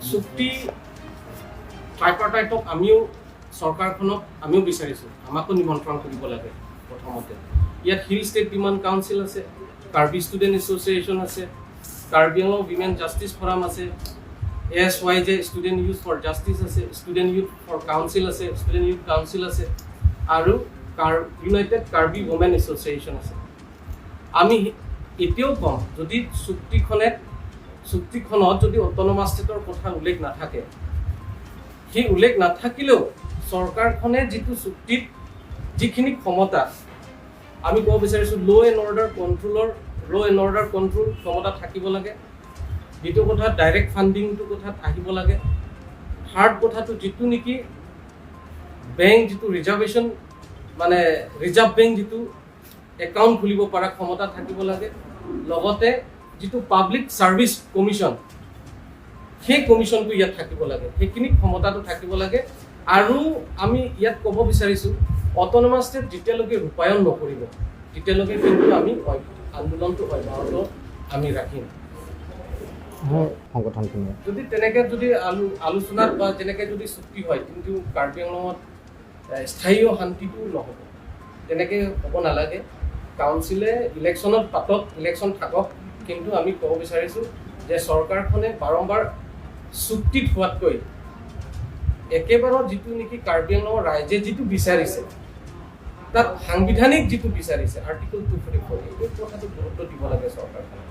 চুক্তি ট্ৰাইপাৰ্টাইটক আমিও, চৰকাৰখনক আমিও বিচাৰিছোঁ, আমাকো নিমন্ত্ৰণ কৰিব লাগে। প্ৰথমতে ইয়াত হিল ষ্টেট ডিমাণ্ড কাউন্সিল আছে, কাৰ্বি ষ্টুডেণ্ট এছ'চিয়েশ্যন আছে, Karbi Anglong women justice forum আছে, SYJ student youth for justice আছে, ষ্টুডেণ্ট ইউথ ফৰ কাউন্সিল আছে, ষ্টুডেণ্ট ইউথ কাউন্সিল আছে আৰু ইউনাইটেড কাৰ্বি ৱমেন এছ'চিয়েশ্যন আছে। আমি এতিয়াও ক'ম, যদি চুক্তিখনত যদি অট'নমাছ ষ্টেটৰ কথা উল্লেখ নাথাকে, সেই উল্লেখ নাথাকিলেও চৰকাৰখনে যিটো চুক্তিত যিখিনি ক্ষমতা আমি ক'ব বিচাৰিছোঁ, ল' এণ্ড অৰ্ডাৰ কণ্ট্ৰল ক্ষমতা থাকিব লাগে। দ্বিতীয় কথা, ডাইৰেক্ট ফাণ্ডিংটো কথাত আহিব লাগে। থাৰ্ড কথাটো, যিটো নেকি বেংক যিটো ৰিজাৰ্ভেশ্যন, মানে ৰিজাৰ্ভ বেংক যিটো একাউণ্ট খুলিব পৰা ক্ষমতা থাকিব লাগে। লগতে যিটো পাব্লিক ছাৰ্ভিচ কমিশ্যন, সেই কমিশ্যনটো ইয়াত থাকিব লাগে। সেইখিনি ক্ষমতাটো থাকিব লাগে। আৰু আমি ইয়াত ক'ব বিচাৰিছোঁ, অট'নমাছ ষ্টেট যেতিয়ালৈকে ৰূপায়ণ নকৰিব, তেতিয়ালৈকে কিন্তু আমি আন্দোলনটো অব্যাহত আমি ৰাখিম। সংগঠনখিনিয়ে যদি তেনেকে যদি আলোচনাত বা তেনেকে যদি চুক্তি হয়, কিন্তু কাৰ্বি আংলঙত স্থায়ী শান্তিটো নহ'ব। তেনেকে হ'ব নালাগে। কাউন্সিলে ইলেকশ্যনত পাতক, ইলেকশ্যন থাকক, কিন্তু আমি ক'ব বিচাৰিছোঁ যে চৰকাৰখনে বাৰম্বাৰ চুক্তিত হোৱাতকৈ একেবাৰত যিটো নেকি কাৰ্বি আংলঙৰ ৰাইজে যিটো বিচাৰিছে, তাত সাংবিধানিক যিটো বিচাৰিছে, আৰ্টিকল 244, এইটো কথাটো গুৰুত্ব দিব লাগে চৰকাৰখনে।